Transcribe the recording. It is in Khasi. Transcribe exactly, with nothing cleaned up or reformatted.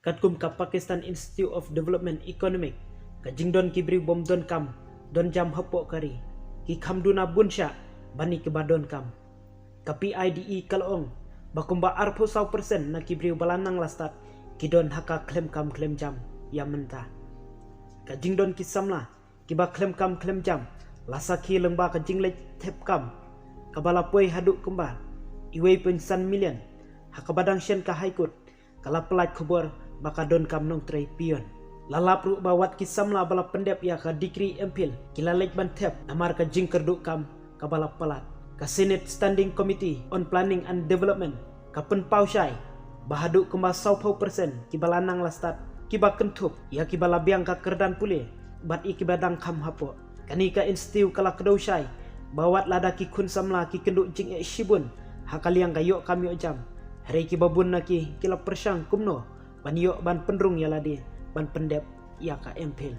Katkum ka Pakistan Institute of Development Economic, ka jingdon ki briew bym don kam, don jam hapoh ka ri, ki kham duna bun shah ban ïa kiba don kam. Ka P I D E ka la ong ba kumba arphew saw percent na ki briew ba la nang la stad ki don ha ka khlem kam khlem jam ïa mynta. Ka jingdon ki samla kiba khlem kam khlem jam la sakhi lyngba ka jingleit thep kam kaba la poi haduh kumba iwei point san million, ha kaba dang shen ka High Court ka la pyllait khubor ba ka don kam nongtrei peon. La lap ruh ba wat ki samla ba la pyndep ïa ka degree M.Phil ki la leit ban thep namar ka jingkyrduh kam kaba la palat. Ka Senate Standing Committee on Planning and Development ka pynpaw shai ba haduh kumba sawphew percent kiba la nang la stad, kiba kynthup ïa kiba la biang ka kyrdan pule bad ïa kiba dang kham hapoh. Kane ka institute ka la kdew shai ba wat lada ki khun samla ki kynduh jingeh shibun ha ka liang ka ïoh kam ïoh jam, hynrei kiba bun na ki ki la pyrshang kumno ban ïoh ban pynrung ïa lade ban pyndep ïa ka M.Phil.